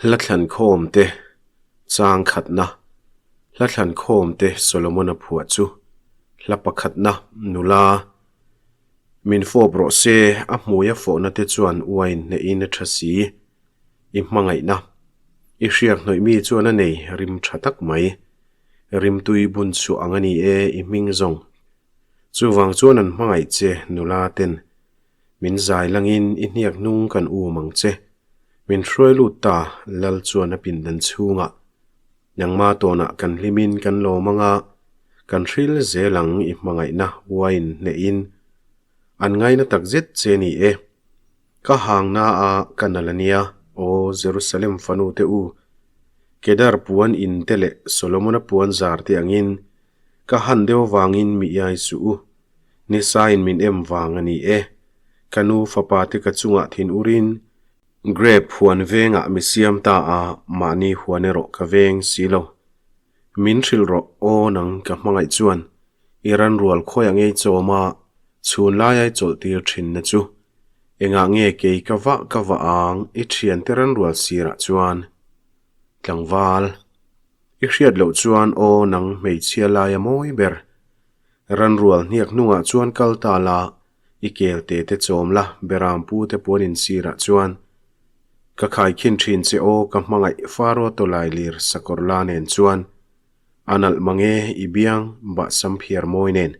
Hla thlankhawmte chang khatna, Hla thlankhawmte Solomona phuah chu hla pakhatna nula min fawp rawh se, a hmuia fawhna te chuan uain hnehin a tha si. I hmangaihna, i hriak hnawih mi chuan a nei rim tha tak mai. Rimtui bun chhuah ang a ni e i hming zawng. Chuvang chuan an hmangaih che nula ten Min zai langin i hniak hnung kan um ang che. Min hruai lut ta, Lal chuan a pindan chhungah. Nangma tawnah kan hlimin kan lawm anga, kan hril zel ang i hmangaihna uain hnehin. An ngaina tak zet che ni e. Ka hangna a ka nal a nia, aw Jerusalem fanu te u. Kedar puan in te leh Solomona puan zar te angin ka han deuh avangin mi iai suh u. Nisain min em vang a ni e. Ka nu fapa te ka chungah thin urin grape huan vengah mi siam ta a, mahni huan erawh ka veng si lo. Min hrilh rawh aw nang ka hmangaih chuan i ran rual khawiah ngei chawm a, chhun lai ai chawlh tir thin na chu. Engah nge kei ka vah ka vah ang i thiante ran rual sirah chuan. Tlangval, i hriat loh chuan aw nang hmeichhia laia mawi ber. Ranrual hniak hnungah chuan kal ta la, i kel te te chawm la, Beram pu te puan insirah chuan ka khaikhin thin che aw ka hmangaih Faro tawlai lir sakawr la nen chuan a nalh mange i biang bahsam phiar mawi nen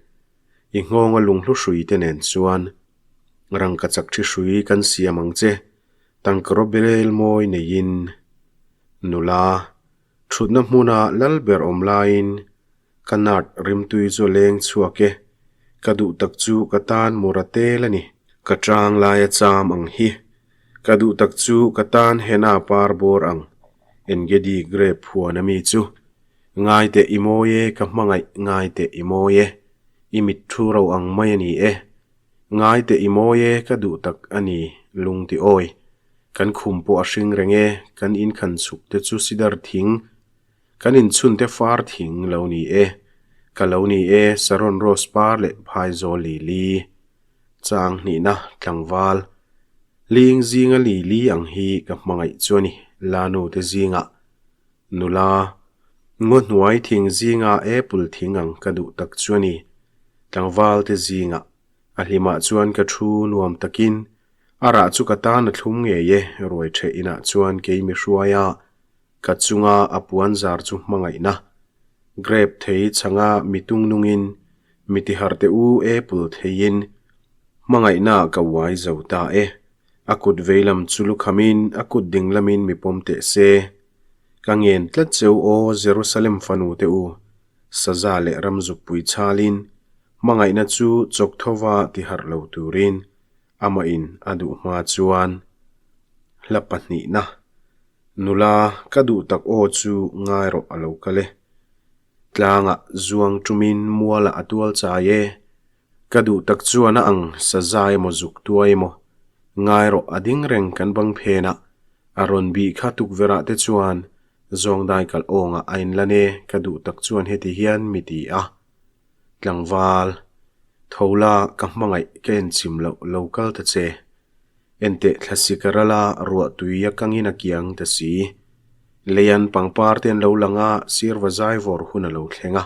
i nghawnga lunghlu hrui te nen chuan rangkachak thi hrui kan siam ang che tangkaraw bel mawi neiin nula thutna hmuna lal ber awm laiin Ka nart rimtui chu a leng chhuak e, ka duh tak chu ka tan mura tel a ni. Ka tang laia cham ang hi. Ka duh tak chu ka tan henna par bawr ang, Engedi grape huan a mi chu. Ngai teh i mawi e, ka hmangaih ngai teh i mawi e, i mit thu ro ang mai a ni e. Ngai teh i mawi e, ka duh tak a ni, lung ti awi. Kan khum pawh a hring reng e, kan inkhan chhuk te chu sidar thing. Kan inchhunte far thing lo ni e, ka lo ni e Saron Rose par leh Phaizawl Lili chang hnihna tlangval Ling zinga Lili ang hi ka hmangaih chu a ni Lanu te zingah nula ngaw hnuai thing zinga apple thing ang ka duh tak chu a ni tlangval te zingah a hlimah chuan ka thu nuam takin a rah chu ka tan a thlum ngei e ruai ṭheh inah chuan kei mi hruaia Ka chunga a puan zar chu hmangaihna. Grape thei chhanga mi tung nungin, mi tihar te u apple theiin hmangaihna ka uai zo ta e. A kut veilam chu lukhamin a kut dinglamin mi pawm teh se. Ka ngen tlat cheu aw Jerusalem fanu te u, saza leh ramzukpui chhalin hmangaihna chu chawk thova tihar lo turin amahin a duh hma chuan hla pahnihna. Nula, ka duh tak aw chu ngai rawh a lo kal e. Tlangah zuang tumin mualah a tual chai e. Ka duh tak chuan a ang saza emaw zuk tuai emaw. Ngai rawh a ding reng kan bang phenah a rawn bih kha tukverhah te chuan zawngdai kalh awngah a inlan e ka duh tak chuan heti hian mi ti a. Tlangval, tho la ka hmangaih ka enchim loh lo kal ta che. Enteh thlasik a ral a, ruah tui a kangin a kiang ta si. Leian pangpar te an lo lang a, sirva zai vawr hun a lo thleng a.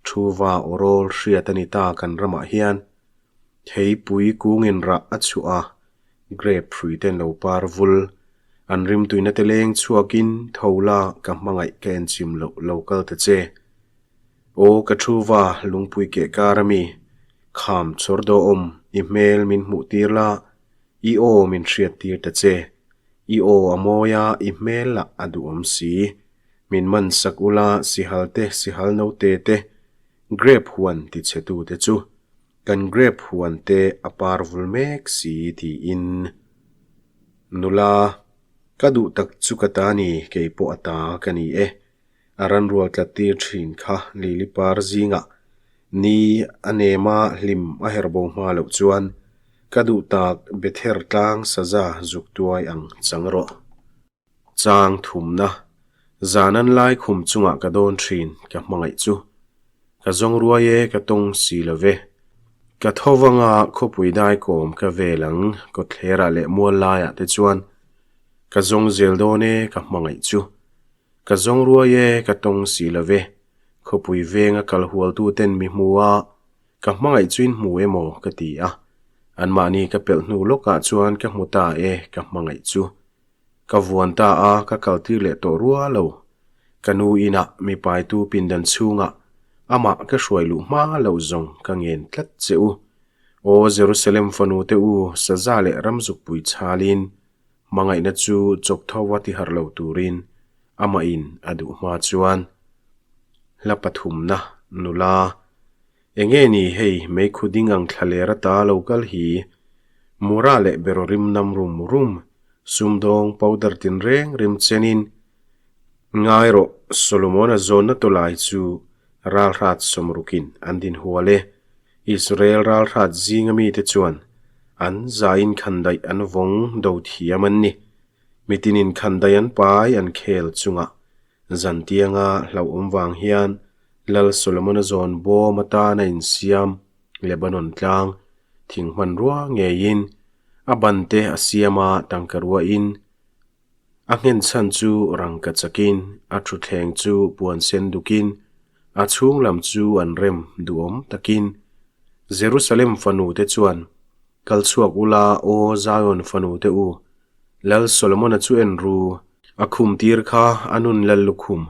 Thuva awrawl hriat a ni ta kan ramah hian. Theipui kungin rah a chhuah a, grape hrui te an lo par vul. An rimtuina te leng chhuakin tho la ka hmangaih ka enchim loh lo kal ta che. Aw ka thu va lungpui keh kar a mi, kham chawr daw awm, i hmel min hmuh tir la, i aw min hriat tir ta che. I aw a mawi a, i hmel lah a duhawm si. Min man sak ula sihal te sihal note te, grape huan ti chhe tu te chu, kan grape huan te a par vul mek si tiin. Nula, ka duh tak chu ka ta ni, kei pawh a ta ka ni e. A ranrual tlat tir thin kha Lili par zingah ni a nema hlim a her bo hma loh chuan ka duh tak Bether tlang saza zuk tuai ang chang rawh. Chang thumna zan an lai khum chungah ka dawn thin ka hmangaih chu. Ka zawng ruai e ka tawng si lo ve. Ka tho vanga khawpui dai kawm ka vel ang kawtthlerah leh mual laiah te chuan. Ka zawng zel dawn e ka hmangaih chu. Ka zawng ruai e ka tawng si lo ve. Khawpui venga kal hualtu ten mi hmu a, ka hmangaih chu in hmu emaw ka ti a. Anmahni ka pelh hnu lawkah chuan ka hmu ta e ka hmangaih chu. Ka vuan ta a, ka kaltir leh tawh rua lo. Ka nu inah mi paitu pindan chhungah amah ka hruai luh hma loh zawng ka ngen tlat che u. Aw Jerusalem fanu te u, saza leh ramzukpui chhalin hmangaihna chu chawp tho a ti harh lo turin amahin a duh hma chuan hla pathumna nula Enge ni hei meikhu ding ang thla ler ata lo kal hi Mura leh beraw rim nam rum rum sumdawng powder tinreng rim chenin Ngai rawh Solomona zawnna tawlai chu ralhrat sawmrukin an din hual e. Israel ralhrat zinga mite chuan an zain khandaih an vawng do thiam an ni. Mitinin khandaih an pai an khel chungah zantianga hlauhawm vang hian Lal Solomona zawn bawm atana insiam Lebanon tlang thing hmanrua ngeiin a bante a siam a tangkaruain A nghenchhan chu rangka chakin, a thutthleng chu puan sen dukin, a chhung lam chu an rem duhawm takin. Jerusalem fanu te chuan, Kal chhuak ula, aw Zion fanu te u, Lal Solomona chu en ru, a khum tir kha a nun lal lukhum,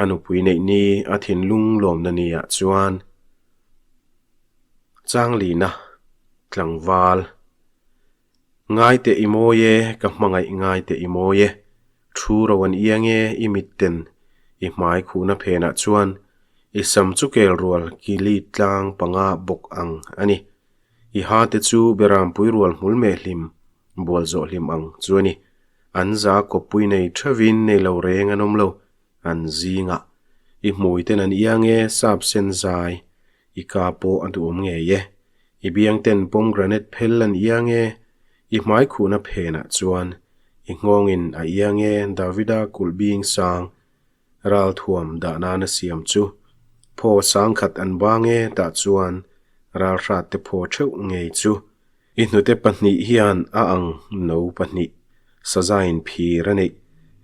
a nupui neih ni, a thinlung lawmna ni ah chuan. Changlina, Tlangval. Ngai teh i mawi e, ka hmangaih ngai teh i mawi e. Thu ro an iang e, i mitten i hmai khuhna phenah chuan i sam chu kel rual kili tlang panga bawk ang a ni. I ha te chu berampui rual hmul meh hlim, bual zawh hlim ang chu a ni. An za kawppui nei theuhin nei lo reng an awm lo, an zingah. I hmui ten an iang e, sap sen zai, I ka pawh a duhawm ngei e. I biang ten pomegranate phel an iang e. I hmai khuhna phenah chuan i nghawngin a iang e Davida kulh bing sang ralthuam dah nana siam chu. Phaw sangkhat an bang e tah chuan ralhrat te phaw theuh ngei chu. I hnute pahnih hian a ang no pahnih sazain phir a neih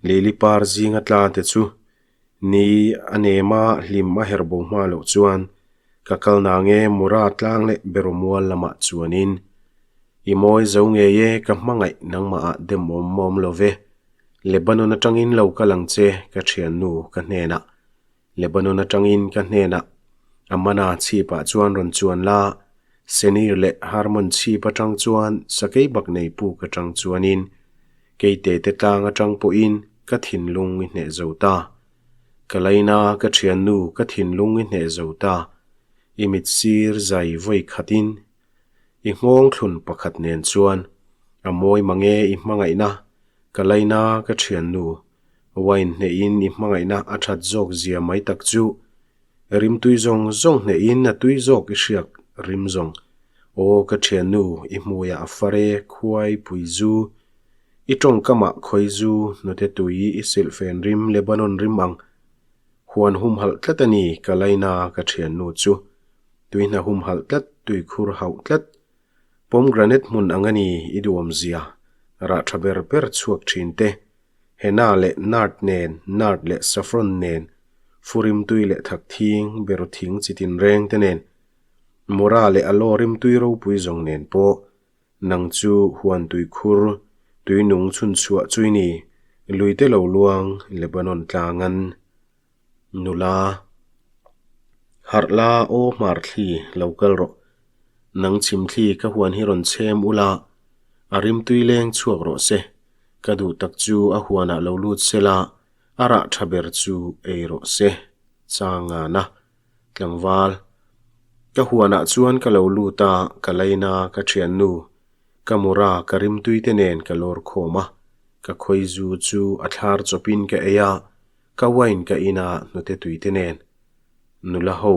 lili par zinga tla te chu Ni a nema hlim a herh bo hma loh chuan ka kal nange Mura tlang leh Beromual lamah chuanin i mawi zo ngei e ka hmangaih nangmah ah dem awm awm lo ve. Lebanon atangin lo kal ang che ka thiannu ka hnenah. Lebanon atangin ka hnenah Amana chhipah chuan rawn chuan la, Senir leh Harmon chhip atang chuan sakei bak nei puk atang chuanin Keite te tlang atang pawhin ka thinlung i hneh zo ta. Ka laina ka thiannu ka thinlung i hneh zo ta. I mit sir zai vawi khatin i nghawng thlun pakhat nen chuan a mawi mange i hmangaihna ka laina ka thiannu wine hnehin i hmangaihna a that zawk zia mai tak chu Rimtui zawng zawng hnehin a tui zawk i hriak rim zawng. Aw ka thiannu i hmuiah a far e khuai pui zu. I tawngkamah khawi zu hnute tui i silhfen rim Lebanon rim ang. Huan humhalh tlat a ni ka laina ka thiannu chu. Tuihna humhalh tlat tuikhur hauh tlat. Pomegranate hmun ang a ni i duhawmzia rah tha ber ber chhuak thin te. Henna leh nard nen, nard leh saffron nen, furim tui leh thak thing, beraw thing chi tinreng te nen, mura leh aloe rimtui ropui zawng nen pawh, nang chu huan tui khur, tui nung chhun chhuah chui ni, lui te lo luang Lebanon tlangan. Nula, Harh la aw hmar thli lo kal rawh. Nang chhim thli ka huan hi rawn chhem ula, a rimtui leng chhuak rawh se. Ka duh tak chu a huanah lo lut se la, a rah tha ber chu ei rawh se. Changana, Tlangval, Ka huanah chuan ka lo lut a, ka laina ka thiannu, ka mura ka rimtui te nen ka lawr khawm a, ka khawi zu chu a thlar chawpin ka ei a, Ka wine ka in a hnute tui te nen. Nula ho,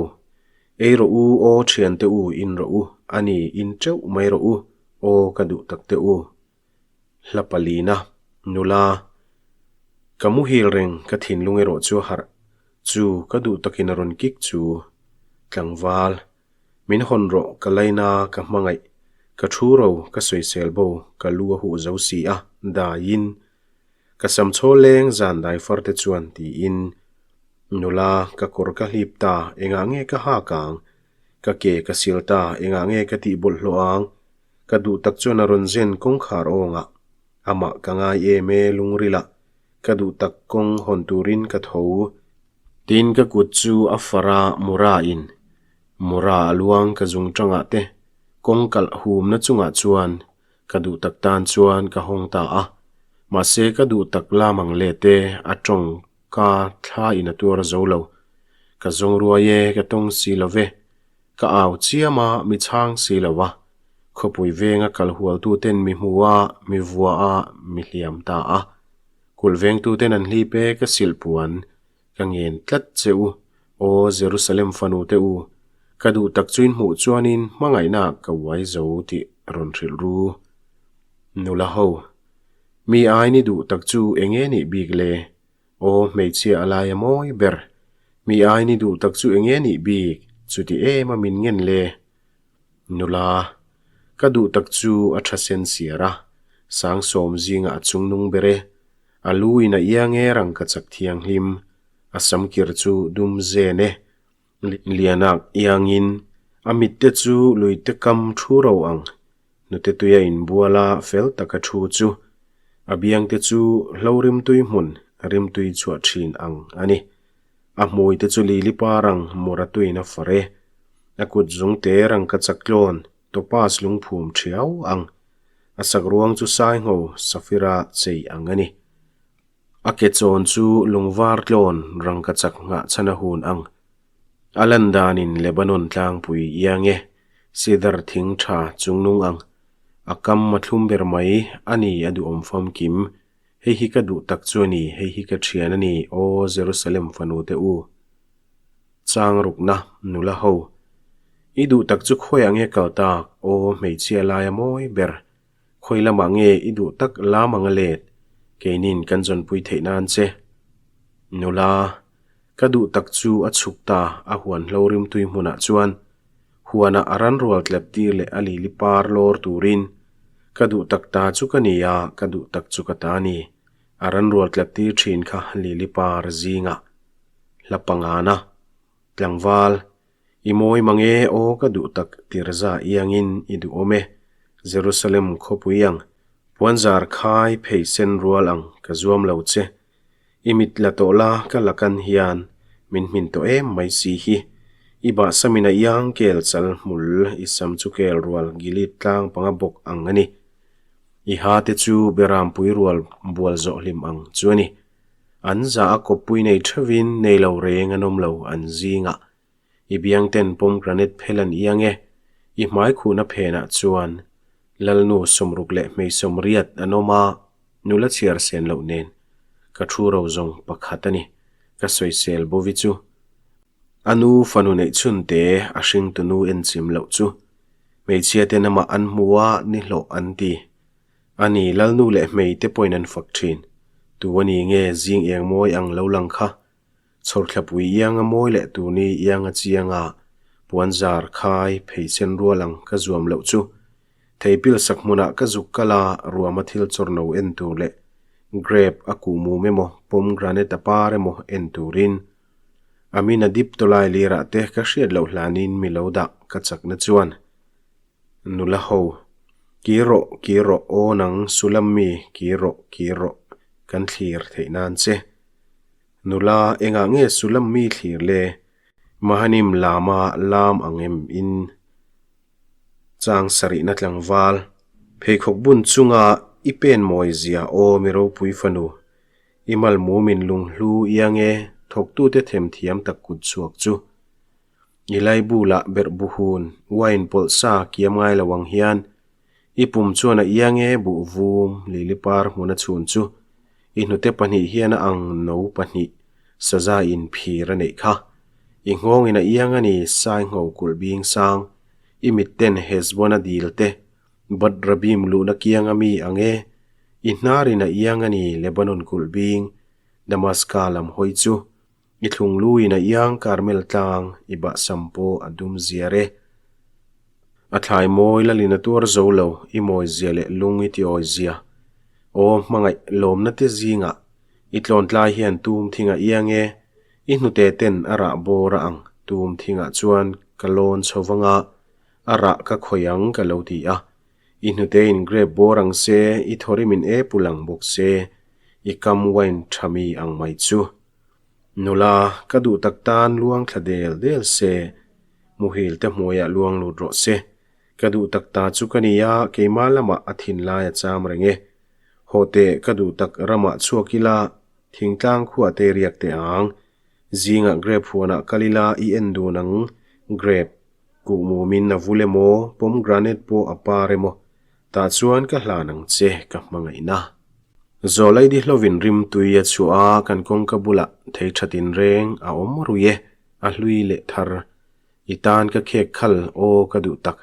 Ei rawh u aw thian te u in rawh u, a ni in teuh mai rawh u aw ka duh tak te u. Hla palina, Nula, Ka muhil reng ka thinlung erawh chu a harh chu ka duh takin a rawn kik chu. Tlangval, Min hawn rawh ka laina ka hmangaih, ka thu ro ka sawisel bo ka lu a huh zo si a, daiin. Ka sam chhawl leng zan dai far te chuan tiin, Nula, ka kawr ka hlip ta, engah nge ka hak ang? Ka ke ka sil ta, engah nge ka tih bawlhhlawh ang? Ka duh tak chuan a rawn zen kawngkhar awngah. Amah ka ngai em e lungrilah ka duh tak kawng hawn turin ka tho. Tin ka kut chu a far a Mura in Mura a luang ka zung tangah te kawng kalh humna chungah chuan ka duh tak tan chuan ka hawng ta a. Mahse ka duh tak lam ang let e a tawng ka thla in a tuar zo lo. Ka zawng ruai e ka tawng si lo ve. Ka au chiam a mi chhang si lo a. Khawpui venga kal hualtuten mi hmu a, mi vua a, mi hliam ta a. Kulh vengtuten an hlip e ka silh puan, ka ngen tlat che u, aw Jerusalem fanu te u, ka duh tak chu in hmuh chuanin hmangaihna ka uai zo tih rawn hrilh ru. Nula ho, mi ai ni duh tak chu enge nih bik le? Aw hmeichhia a lai a mawi ber, mi ai ni duh tak chu enge nih bik, chuti em a min ngen le? Nula, ka duh tak chu a tha sen siar a, Sangsawm zingah a chungnung ber e. A lu in a iang e rangka chak thianghlim, a samkir chu dum zen e. Lianak iangin a mitte chu luite kam thu ro ang, hnute tuia inbuala fel taka thu chu a biangte chu hlo rimtui hmun rimtui chhuah thin ang a ni. A hmui te chu lili par ang mura tuin a far e. A kut zung te rangka chak tlawn topaz lungphum thiau ang. A sak ruang chu saingho safira chei ang a ni. A ke chawn chu lungvar tlawn rangka chak nghah chhan a hun ang. A lan danin Lebanon tlangpui iang e, sidar thing tha chungnung ang. A kam a thlum ber mai a ni a duhawm famkim. Hei hi ka duh tak chu a ni, hei hi ka thian a ni, aw Jerusalem fanu te u. Chang rukna, nula ho. I duh tak chu khawiah nge kal tak, aw hmeichhia laia mawi ber. Khawi lamah nge i duh tak lam ang a let, keinin kan zawnpui theih nan che. Nula, ka duh tak chu a chhuk ta a huan hlo rimtui hmunah chuan huanah a ran rual tlep tir leh a lili par lawr turin ka duh tak ta chu ka ni a, ka duh tak chu ka ta a ni. A ran rual tlep tir thin kha lili par zingah hla pangana tlangval i mawi mang e aw ka duh tak tirza iangin i duhawm e Jerusalem khawpui ang puanzar khai phei sen rual ang ka zuam lo che. I mit la tawh la ka lakan hian min hmin tawh em mai si hi. I bahsamin a iang kel chal hmul i sam chu kel rual gilit tlang panga bawk ang a ni. I ha te chu berampui rual bual zawh hlim ang chu a ni. An za a kawppui nei theuhin nei lo reng an awm lo an zingah. I biang ten pomegranate phel an iang e. I hmai khuhna phenah chuan Lalnu sawmruk leh hmei sawmriat an awm a, nula chhiar sen loh nen ka thu ro zawng pakhat a ni, ka sawisel Bovi chu. A nu fanu neih chhun te a hringtu nu enchim loh chu hmeichhia ten amah an hmu a ni hlawh an ti. A ni, Lalnu leh hmei te pawhin an fak thin. Tu a ni nge zing eng mawi ang lo lang kha? Chhawrthlapui ianga mawi leh turni ianga chianga puanzar khai pheichen rual ang ka zuam loh chu theipil sak hmunah ka zuk kal a, ruama thil chawrno en tur leh grape a kuhmum emaw pomegranate a par emaw en turin Amina dip tawlai lirah te ka hriat loh hlanin mi lo dah ka chakna chuan nula ho kir rawh kir rawh aw nang Sulam mi kir rawh kir rawh kan thlir theih nan che. Nula, engah nge Sulam mi thlir le? Mahanim lama lam ang em in chang sarihna tlangval, pheikhawk bun chunga i pen mawi zia aw mi ropui fanu, i malmum in lunghlu iang e thawktute themthiam tak kut chhuak chu. I laibu lah berh buhun, wine pawlh sa kiam ngai lo ang hian I pum chuan a iang e buh vum lili par hmun a chhun chu i hnute pahnih hian a ang no pahnih saza in phir a neih kha. I nghawng in a iang a ni sai ngho kulh bing sang i mit ten Hesbon a dil te Bat Rabim luhna kiang a mi ang e i hnar in a iang a ni Lebanon kulh bing Damaska lam hawi chu I thlungluin a iang Karmel tlang i bahsam pawh a dum ziar e. A thlai mawi lalin a tuar zo lo, i mawi zia leh lung i ti awi zia. Aw hmangaih lawmna te zingah i tlawntlai hian tum thing a iang e, i hnute ten a rah bawr a ang tum thingah chuan ka lawn chho vang a, a rah ka khawih ang ka lo ti a. I hnute in grape bawr ang se, i thawrim in apple ang bawk se, i kam wine tha mi ang mai chu. Nula, ka duh tak tan luang thla del del se, muhil te hmuaiah luang lut rawh se. Ka duh tak ta chu ka ni a, keimah lamah a thinlai a cham reng e. Haw teh, ka duh tak ramah chhuak ila, thingtlang khuah te riak teh ang. Zingah grape huanah kal ila i en dun ang, grape kuhmumin a vul emaw, pomegranate pawh a par emaw, tah chuan ka hlan ang che ka hmangaihna. Zawlaidi hlovin rimtui a chhuah a, kan kawngka bulah thei tha tinreng a awm rui e, a hlui leh thar. I tan ka khek khal aw ka duh tak.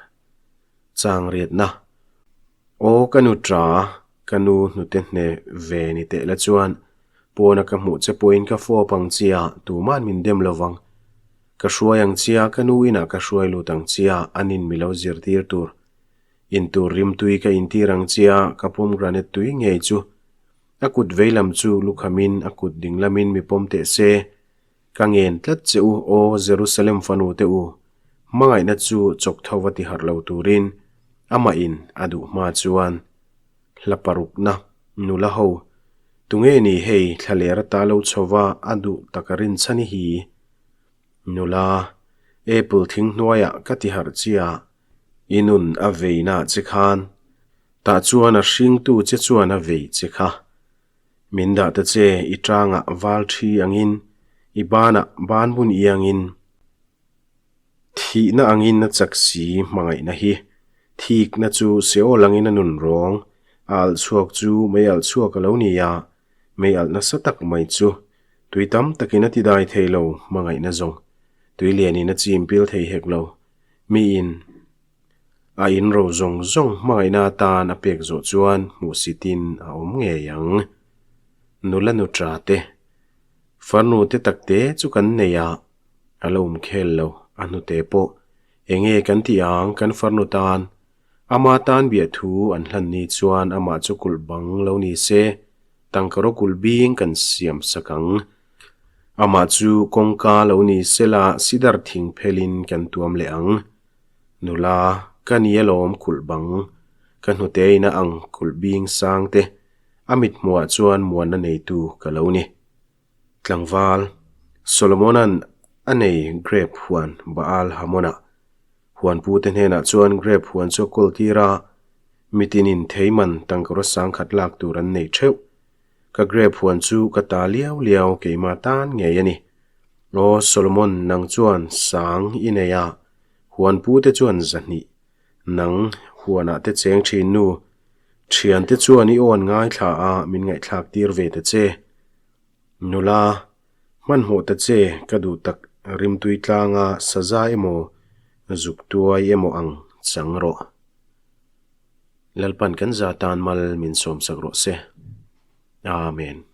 Chang riatna. Aw ka nu ta, ka nu hnute hne ve ni teh la chuan pawna ka hmuh che pawhin ka fawp ang chia tuman min dem lo vang. Ka hruai ang chia ka nu inah ka hruai lut ang chia anin mi lo zirtir tur. Intur rimtui ka intir ang chia ka pomegranate tui ngei chu. A kut veilam chu lukhamin a kut dinglamin mi pawm teh se. Ka ngen tlat che u, aw Jerusalem fanu te u, hmangaihna chu chawk tho va ti harh lo turin amahin a duh hma chuan hla parukna nula ho, tunge ni hei thlaler ata lo chho va a duh tak a rinchhan i hi? Nula, apple thing hnuaiah ka ti harh chia, i nun a veina che khan, tah chuan a hringtu che chuan a vei che kha. Min dah ta che, i tangah val thi angin, i banah ban bun iangin, thihna angin a chak si hmangaihna hi. Thikna chu Seol angin a nun rawng, a alh chhuak chu mei alh chhuak a lo ni a, mei alh nasa tak mai chu tui tam takin a ti dai thei lo hmangaihna zawng. Tui lianin a chim pil thei hek lo. Miin. A in ro zawng zawng hmangaihna atan a pek zawh chuan hmuhsitin a awm ngei ang. Nula nu tha te, farnu te takte chu kan nei a, a lo awm khel lo, a hnute pawh enge kan tih ang kan farnu tan, ama tan biahthu an hlan ni chuan amah chu kulh bang lo ni se, tangkaraw kulh bing kan siam sak ang. Amah chu kawngka lo ni sela sidar thing phelin kan tuam leh ang. Nula, ka ni alawm kulh bang, ka hnute ina ang kulh bing sang te, a mit hmuhah chuan muanna neitu ka lo ni. Tlangval, Solomona'n a nei grape huan Baal Hamonah. Huanpute hnenah chuan grape huan chu a kawl tir a, mitinin theiman tangkawra sangkhat lak tur an nei theuh. Ka grape huan chu ka ta liau liau keimah tan ngei a ni. Aw Solomon, nang chuan sang i nei a, huan pu te chuan zahnih, nang huanah te cheng thin nu, thian te chuan i awn ngaithla a min ngaihthlak tir ve ta che. Nula, hmanhmawh ta che ka duh tak rimtui tlanga saza emaw zuk tuai emaw ang chang rawh. Lalpan kan za tan mal min sawmsak rawh se. Amen.